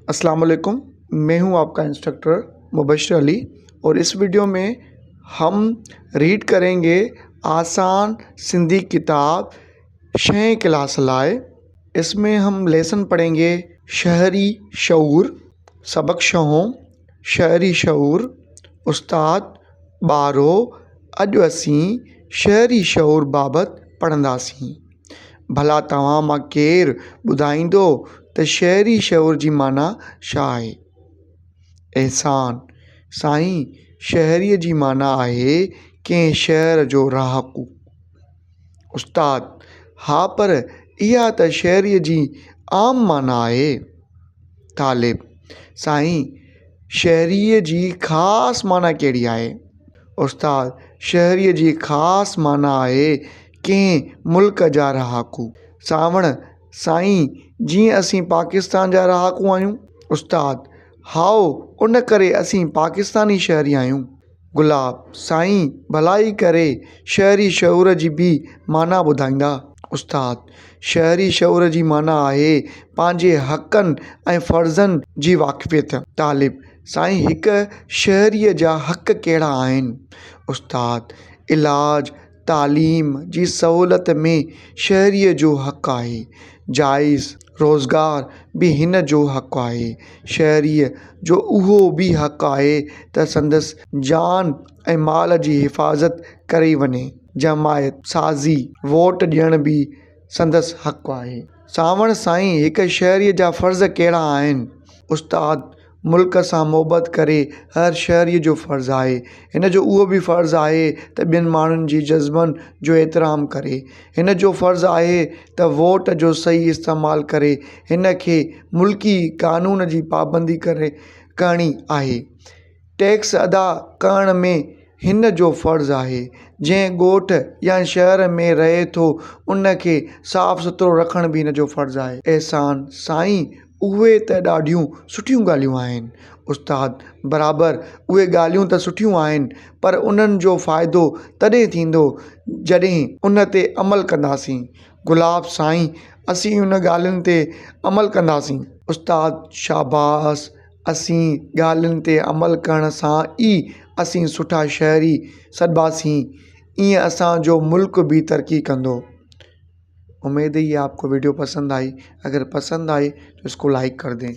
अस्सलाम वालेकुम, मैं हूं आपका इंस्ट्रक्टर मुबशिर अली और इस वीडियो में हम रीड करेंगे आसान सिंधी किताब छह क्लास लाए। इसमें हम लेसन पढ़ेंगे शहरी शऊर, सबक छहों, शहरी शऊर। उस्ताद ॿारो, अॼु असीं शहरी शऊर बाबति पढ़ंदासीं। भला तव्हां मां केरु ॿुधाईंदो त शहरी शऊर जी माना छा आहे? एहसान, साईं, शहरीअ जी माना आहे कंहिं शहर जो रहाकू। उस्ताद, हा, पर इहा त शहरीअ जी आम माना आहे। तालिब, साईं, शहरीअ जी ख़ासि माना कहिड़ी आहे? उस्ताद, शहरीअ जी ख़ासि माना आहे कंहिं मुल्क जा रहाकू। सावण, साईं, जीअं असीं पाकिस्तान जा रहाकू आहियूं। उस्ताद, हाओ, उन करे असीं पाकिस्तानी शहरी आहियूं। गुलाब, साईं, भलाई करे शहरी शऊर जी बि माना ॿुधाईंदा। उस्ताद, शहरी शऊर जी माना आहे पंहिंजे हक़नि ऐं फ़र्ज़नि जी वाक़फ़ियत। तालिब, साईं, हिक शहरीअ जा हक़ कहिड़ा आहिनि? उस्ताद, इलाज, तालीम जी सहूलियत में शहरीअ जो हक़ आहे। जाइज़ रोज़गार बि हिन जो हक़ आहे। शहरीअ जो उहो बि हक़ आहे त संदसि जान ऐं माल जी हिफ़ाज़त कई वञे। जमायत साज़ी, वोट ॾियणु बि संदसि हक़ आहे। सावण, साईं, हिक शहरीअ जा फ़र्ज़ कहिड़ा आहिनि? उस्ताद, मुल्क सां मोहबत करे हर शहरीअ जो फ़र्ज़ आहे। हिन जो उहो बि फ़र्ज़ आहे त ॿियनि माण्हुनि जी जज़्बनि जो एतिराम करे। हिन जो फ़र्ज़ आहे त वोट जो सही इस्तेमालु करे। हिन खे मुल्की कानून जी पाबंदी करे करणी आहे। टैक्स अदा करण में हिन जो फ़र्ज़ आहे। जंहिं ॻोठ या शहर में रहे थो, उन खे साफ़ सुथरो रखणु बि हिन जो फ़र्ज़ आहे। एहसान, साईं, उहे त ॾाढियूं सुठियूं ॻाल्हियूं आहिनि। उस्ताद, बराबरि, उहे ॻाल्हियूं त सुठियूं आहिनि, पर उन्हनि जो फ़ाइदो तॾहिं थींदो जॾहिं उन ते अमल कंदासीं। गुलाब, साईं, असीं उन ॻाल्हियुनि ते अमल कंदासीं। उस्ताद, शाबाश, असीं ॻाल्हियुनि ते अमल करण सां ई असीं सुठा शहरी सॾिबासीं, ईअं असांजो मुल्क बि तरक़ी कंदो। उम्मीद है ये आपको वीडियो पसंद आई। अगर पसंद आई तो इसको लाइक कर दें।